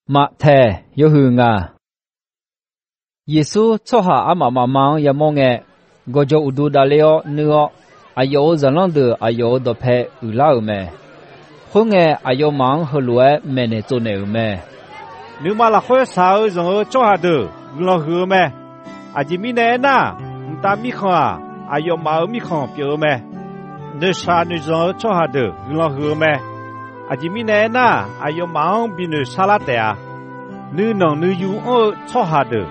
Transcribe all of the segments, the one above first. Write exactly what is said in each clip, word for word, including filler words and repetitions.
Maqtaeq yawhuiq ngaq. Yeqsur tsawrhaq armaf mafma-anr yamawr ngae, gawqjawq uqdu davler-awr nuir-awr, aqyawf-euq zaqlanr deuq aqyawf-euq dawqpae uiqlar-euq mae. Khoerngae, aqyawfmaf-anr heulof-aer maeqnaeq tsovnaeq-euq mae. Nuima lafkhoer shaq-eu zanq-eu tsawrhaq deuq guiqlanq huiq-eu mae. Aqjeq mirnae aernar, mqtav mirkhanq-aq, aqyawfmaf-euq mirkhanq pyeuf-eu mae. Noeqshaq noeqzanq-eu tsawrhaq deuq guiqlanq huiq-eu mae. Aqjeq mirnae aernar, aqyawfmaf-anr binoeq sarlar taef-a. Nuinanq nuiyu anr-eu tsawrhaq deuq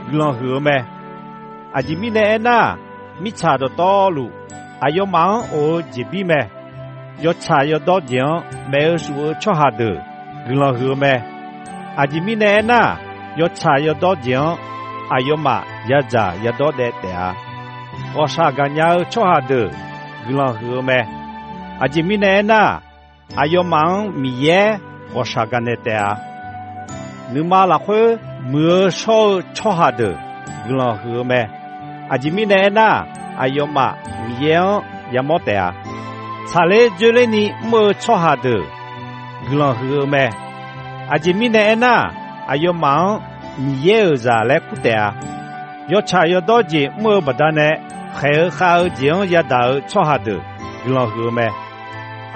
guiqlanq huiq-eu mae. Aqjeq mirnae aernar, mirtsaq dawqtawvluf, aqyawfmaf-anr of-eu jeqbir mae. Yawtsaq yawdawr jeq-anr maef-eu shuf-eu tsawrhaq deuq guiqlanq huiq-eu mae. Aqjeq mirnae aernar, yawtsaq yawdawr jeq-anr aqyawfmaf yadzaq yadawr daev taef-a. Ghawqshaq gaqnya-eu tsawrhaq deuq guiqlanq huiq-eu mae. Aqjeq mirnae aernar, aqyawfmaf-anr Miqyaer ghawqshaq gaqnaeq taef-a. Nuima lafkhoer muiq-eu shawr-eu tsawrhaq deuq guiqlanq huiq-eu mae. Aqjeq mirnae aernar, aqyawfmaf Miqyaer-anr yamawr taef-a. Tsaqler dzoerlerni mr-eu tsawrhaq deuq guiqlanq huiq-eu mae. Aqjeq mirnae aernar, aqyawfmaf-anr Miqyaer-euq zaq laer kur taef-a. Yawtsaq yawdawr jeq mr-eu baqdanae, khaeq-eu khav-eu jeq-anr yadaq-eu tsawrhaq deuq guiqlanq huiq-eu mae.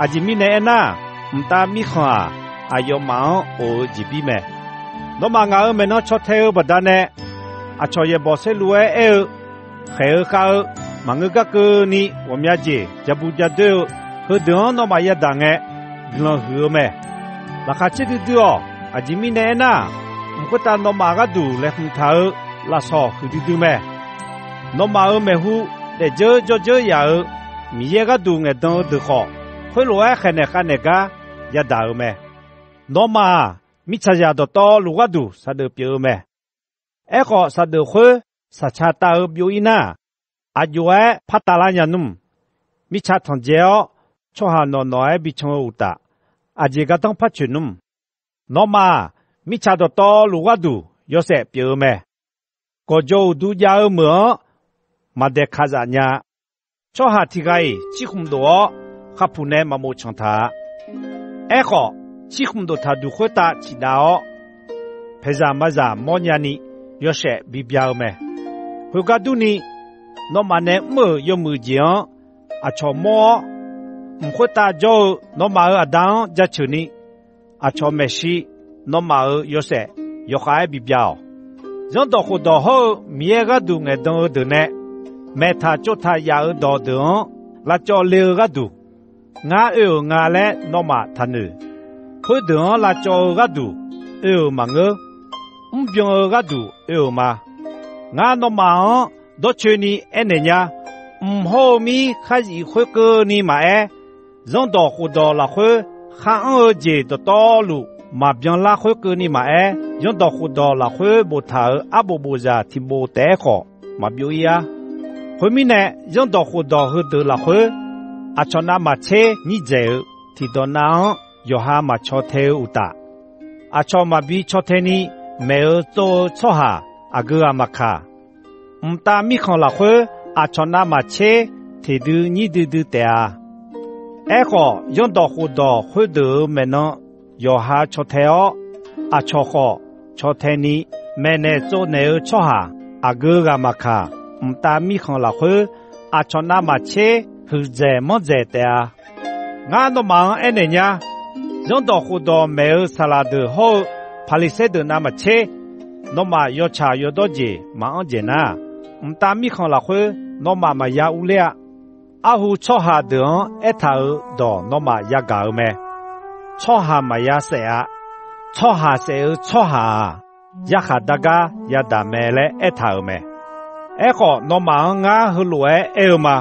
Aqjeq mirnae aernar, mqtav mirkhanq-aq, aqyawfmaf-anr of-eu jeqbir mae. Nawmaf ngaq-euq maeqnan caw tae-eu baqdanae, aqcawq yaeqbawq saerlu-aer aer-eu, khaeq-eu khav-eu, maqngeur gar keuvni ghawqmya jeq ja bu ja doer-eu, heudeuq-anr nawmaf yadaq ngae, guiqlanq huiq-eu mae. Laqkhaq caerdui dui-awq. Aqjeq mirnae aernar, mq khoertav nawmaf gharduq laeqhmq taq-eu lafsawq huiqdui dui mae. Nawmaf-euq maeqhu daefdzeur jawrdzeur yaf-euq Miqyaer gharduq ngaeqdan-eu deuq khawf, khoerlof-aer khaeqnaeq khavnaeq gar yadaq-euq mae. Nawmaf-aq, mirtsaqzaq dawqtawvluf gharduq saqdeuf pyeuf-eu mae. Aerkhawf, saqdeuf khoer saqca tav-eu byov-ir nar, aq jov-aer par tavlar nya nmr. Mirtsa tanqdzae-awr, tsawrhaq nawq nawq-aer bican-eu uqtaf, aqjeq gardanr par tsoeq nmr. Nawmaf-aq, mirtsaq dawqtawvluf gharduq yawshaef pyeuf-eu mae. Gawqjawq uqdu jav-eu meuq-anr maq daeqkaq zaf nya-a. Tsawrhaq tiq ghaq-iq cirkhmq dof-awr, khavpuq nae maqmof canq taq-a. Aerkhawf, cirkhmq dof taqduq khoertav ciqdav-awr, paeqzaq mazaq mawrnya ni yawshaef bibya-eu mae. Khoergar durni, nawmaf nae mr-euq yawmuiq jeq-anr aqcawq mawr-awr, mq khoertav jawr-eu nawmaf-euq Aqda-anr jaceuq ni, aqcawq maeqshi nawmaf-euq yawshaef yawkhav-aer bibya-awq. Zanrdawq khofdawq hawr-eu Miqyaer gharduq ngaeqdan-eu deuq nae maeqtaq tsovtaq yaf-euq dawqdeuq-anr lavcawv le-eu gharduq, ngar oe-euq nga laer nawmaf taqnoeq. Khoerdeuq-anr lavcawv-eu gharduq oe-euq maqngeur. Mrbyan-eu gharduq oe-euq ma. Ngar nawmaf-anr dawrcoeni aernaeq nya. Mq hawr-eu mir khar zif khoerkeuvni maqaer, zanrdawq khofdawq lafkhoer khar anr-eu jeq dawqtawvluf maqbyan lar khoerkeuvni maqaer, zanrdawq khofdawq lafkhoer boftaq-euq arbof bofzaq tiq bof taef-aer khawf maqbyov-ir-ar. Khoermirnae, zanrdawq khofdawq heudeuq lafkhoer, aqcawq navmaqtser nyir dzaeq-eu tiqdawq nav-anr yawqha maqcaw tae-eu uqtaf, aqcawq maqbi caw tae ni maeq-eu tsov-eu tsawrhaq aqgeu ghaq maqkaq, mqtav mirkhanq lafkhoer aqcawq navmaqtser teqdui nyir duidui taef-a. Aerkhawf, zanrdawq khofdawq khoerdeuq-euq maeqnan yawqha caw tae-awr, aqcawq khawf caw tae ni maeqnaeq tsovnaeq-eu tsawrhaq aqgeu ghaq maqkaq, mqtav mirkhanq lafkhoer aqcawq navmaqtser huiqdzaeq manrdzaeq taef-a. Ngar nawmaf-anr aernaeq nya. Zanrdawq khofdawq maeq-eu saqlaq deuq hawr-eu Paqliqsaer deuq navmaqtser, nawmaf yawtsaq yawdawr jeq maqanr dzaeq nar, mqtav mirkhanq lafkhoer nawmaf maqya urler-a. Arhu tsawrhaq deuq-anr aertaq-euq dawq nawmaf yagaq-eu mae. Tsawrhaq maqya saef-a. Tsawrhaq saef-eu tsawrhaq-aq, yarkhaq dar gar yadaq mae laer aertaq-euq mae. Aerkhawf, nawmaf-anr ngar heulof-aer aer-eu ma.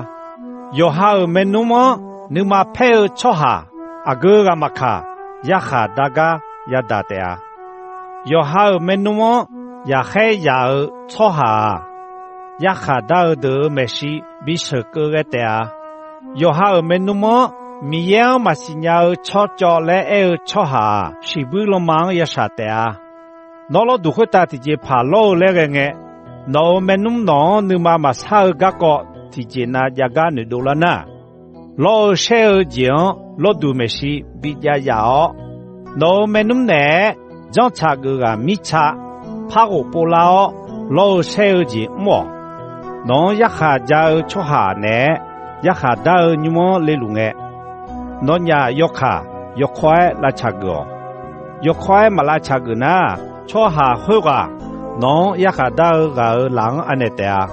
Yawqha-euq maernmr-anr nuima paer-eu tsawrhaq aqgeu ghaq maqkaq, yarkhaq dar gar yadaq taef-a. Yawqha-euq maernmr-anr yaqkhaer yaq-eu tsawrhaq-aq, yarkhaq dar-eu deuq-euq maeqshi bisheuq keuv ghae taef-a. Yawqha-euq maernmr-anr Miqyaer-anr maqsiq nya-eu tsawrcawv laer aer-eu tsawrhaq-aq, shiqbuir lanma-anr ya shaq taef-a. Nawr lawrduq khoertav tiqjeqpaq lawr-eu laer ghae ngae, nawq-euq maernmr nawq-anr nuima maqsar-eu garkawv tiqjeqnav jav gar noeqdov lar nar, lawr-eu shaer-eu jeq-anr lawrduq maeqshi bijav yaf-awr, nawq-euq maernmr naeq-aer janrtsaq geuf ghaq mirtsa, par ghof pov lar-awr, lawr-eu saer-eu jeq mr-awq. Nawq-anr yarkhaq ja-eu tsawrhaq naeq-aer yarkhaq dar-eu nymr-anr leluf ngae, nawnyaf yawkaq yawkawr-aer lavtsaq geuf-awq. Yawkawr-aer maq lavtsaq geuf nar, tsawrhaq khoerghaq nawq-anr yarkhaq dar-eu ghaq-euq laf-anr anaeq taef-a.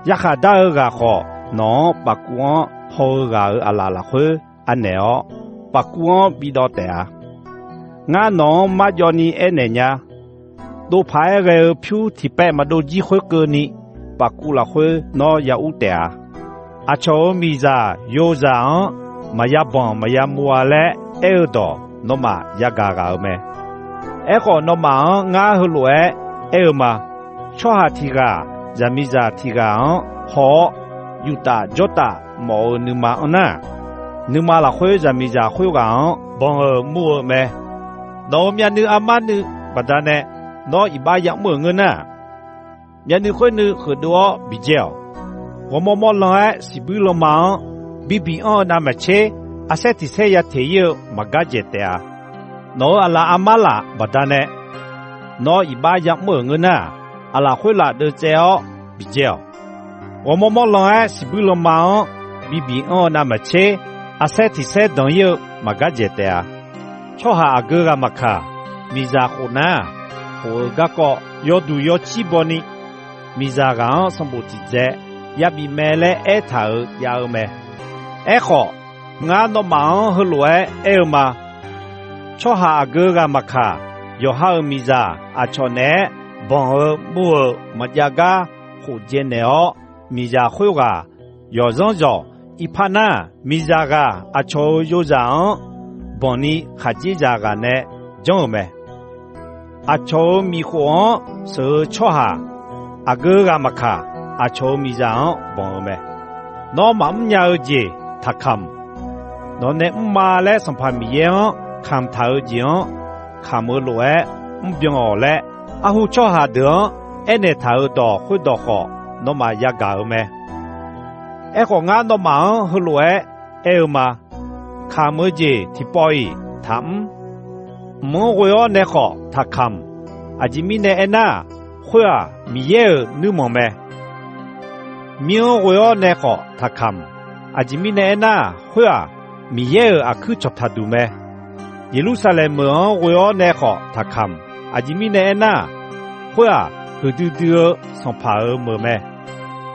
Yarkhaq dar-eu ghaq khawf, nawq-anr pafkuv-anr haw-eu ghaq-euq aqlaf lafkhoer anaeq-awr, pafkuv-anr bidawv taef-a. Ngar nawq-anr marjawv ni aernaeq nya. Dov paq-aer ghae-eu pyur tiq paev maqdov jir khoerkeuvni, pafkuv lafkhoer nawr ya ur taef-a. Aqcawq-euq miqzaq yozaq-anr maqya banq maqya muv-a laer aer-eu dawq nawmaf yagaq ghaq-euq mae. Aerkhawf, nawmaf-anr ngar heulof-aer aer-eu ma. Tsawrhaq tiq ghaq zaqmiqzaq tiq ghaq-anr haw-awr, yuftaf jawrtaf mawf-eu nuima anr nar, nuima lafkhoer zaqmiqzaq khoerghaq-anr banq-euq mur-eu mae. Nawq-euq myavnuiv armar nuiv baqdanae nawr iq bar yamr-euq ngeur nar, myavnuiv khoer nuiv kheufdov-awr biqdzae-awq. Ghawrmawr mawr lan-aer siqbuir lanma-anr bibiq anr-eu navmaqtser, arsaer tiq saer ya teq ir-eu maq gar dzaeq taef-a. Nawq-euq aqlaf armar laf baqdanae nawr iq bar yamr-euq ngeur nar, aqlaf khoer laf deuvtsaev-awr biqdzae-awq. Ghawrmawr mawr lan-aer siqbuir lanma-anr bibiq anr-eu navmaqtser, arsaer tiq saer danq ir-eu maq gar dzaeq taef-a. Tsawrhaq aqgeu ghaq maqkaq, miqzaq khof nar, khof-eu garkawv yawduq yawcir bawni, miqzaq ghaq-anr sanqbof tiq dzae yabif mae laer aertaq-euq jav-eu mae. Aerkhawf, ngar nawmaf-anr heulof-aer aer-eu ma. Tsawrhaq aqgeu ghaq maqkaq, yawqha-euq miqzaq aqcawq naeq-aer banq-eu mur-euq maqjav gar khof dzaenaeq-awr, miqzaq khoerghaq yawqzanr zawq ir par nar, miqzaq ghaq aqcawq-euq yozaq-anr banq ni khaqdzerzaq ghaq nae janr-euq mae. Aqcawq-euq miqkhof-anr sheuq-eu tsawrhaq aqgeu ghaq maqkaq, aqcawq-euq miqzaq-anr banq-eu mae. Nawr maqmr nya-eu jeq taqkamq. Nawq nae mr ma laer Sanqpaq Miqyaer-anr kamq taq-eu jeq-anr kamq-eu lof-aer mrbyan-awq laer, arhu tsawrhaq deuq-anr aernaeq taq-euq dawq khoerdawq khawf, nawmaf yagaq-euq mae. Aerkhawf, ngar nawmaf-anr heulof-aer aer-eu ma. Kamq-eu jeq tiqpawf-iq taqmr. Mq-anr ghoe-awr nae khawf taqkamq. Aqjeq mirnae aernar, khoer-aq, Miqyaer-euq nuirmanq mae. Mir-anr ghoe-awr nae khawf taqkamq. Aqjeq mirnae aernar, khoer-aq, Miqyaer-euq aqkuir cawqtaq duq mae. Yeqlursaqlaeq meuq-anr ghoe-awr nae khawf taqkamq. Aqjeq mirnae aernar, khoer-aq, huiqdui dui-eu Sanqpaq-euq meuq mae.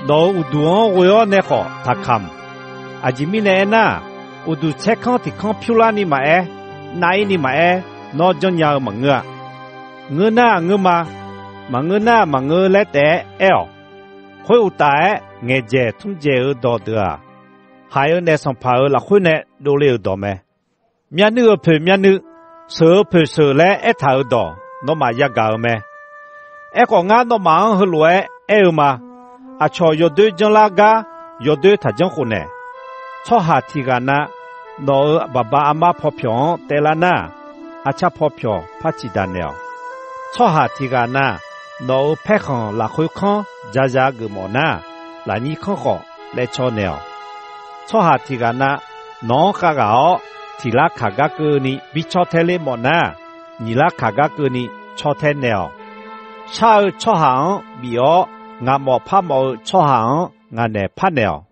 Nawq-euq uqduq-anr ghoe-awr nae khawf taqkamq. Aqjeq mirnae aernar, uqduq tsaerkanr tiq kanr pyur larni maqaer, nav-ir ni maqaer, nawr janrnya-eu maqngeur-a. Ngeur nar ngeur ma, maqngeur nar maqngeur laer taef-aer aer-awq. Khoeruqtaf-aer ngaeqdzaeq tmr dzaeq-eu dawqdeuq-aq, haiq-eu naef Sanqpaq-euq lafkhoer nae dovle-euq dawq mae. Myavnuiv-euq poeq myavnuiv, sheuq-eu poeq sheuq laer aertaq-euq dawq nawmaf yagaq-euq mae. Aerkhawf, ngar nawmaf-anr heulof-aer aer-eu ma. Aqcawq yawdoer janrlar gar yawdoer taq janr khofnaeq. Tsawrhaq tiq ghaq na nawq-euq baqba armar paw pyawq-anr taev lar nar, arcar paw pyawq par ciqdaq naeq-awq. Tsawrhaq tiq ghaq na nawq-euq paerkhanq lafkhoer kanr ja za geuf mawf nar, lafnyir kanr khawf laev caw naeq-awq. Tsawrhaq tiq ghaq na nawq-anr khav ghaq-awr, tiq lar kaq gar keuvni bi caw tae le mawf nar, nyiq lar kaq gar keuvni caw tae naeq-awq. Shar-eu tsawrhaq-anr bif-awr, ngaq mawf par mawf-eu tsawrhaq-anr ngaq naeq par naeq-awq.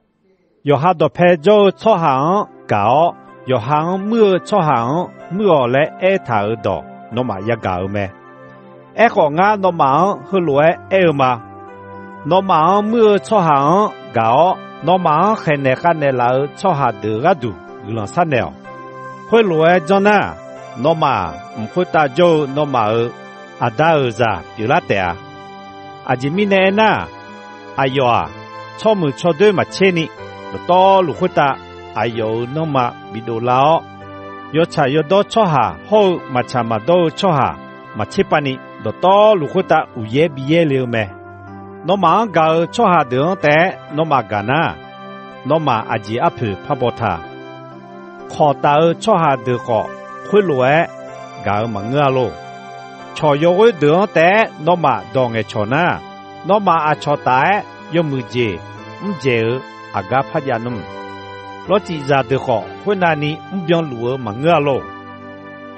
Yawqha dawqpae jawr-eu tsawrhaq-anr gaq-awr, yawqha-anr muir-eu tsawrhaq-anr muir-awq laer aertaq-euq dawq nawmaf yagaq-euq mae. Aerkhawf, ngar nawmaf-anr heulof-aer aer-eu ma. Nawmaf-anr muir-eu tsawrhaq-anr gaq-awr, nawmaf-anr khaeqnaeq khavnaeq laf-eu tsawrhaq deuq gharduq guiqlanq sharnaeq-awq. Khoerlof-aer janr nar, nawmaf-aq, mq khoertav jawr-eu nawmaf-euq Aqda-euq zaq pyeuflar taef-a. Aqjeq mirnae aernar, aqyawf-aq, tsawrmuiq tsawrdoer maqtser ni, dawqtawvluf khoertav aqyawf-euq nanrma bidov lar-awr, yawtsaq yawdawr tsawrhaq hawr-eu maqtsaq maqdawr-eu tsawrhaq maqtser pav ni, dawqtawvluf khoertav uqyaer bi yaer le-eu mae. Nawmaf-anr gaq-eu tsawrhaq deuq-anr taef-aer nawmaf gaq nar, nawmaf aqjeq arpoeq par baw ta. Kawq taf-eu tsawrhaq deuq khawf, khoerlof-aer gaq-euq maqngeur-a lor. Cawq yawghoer deuq-anr taef-aer nawmaf dawq ngaeqcawq nar, nawmaf aqcawq taf-aer yawmuiq jeq mr dzaeq-eu aqgar par jav nmr. Lawrcif zaqdeuq khawf, khoernav ni mrbyan luf-eu maqngeur-a lor.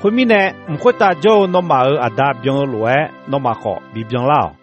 Khoermirnae, mq khoertav jawr-eu nawmaf-euq Aqda byan-eu lof-aer, nawmaf khawf bibyan lar-awq.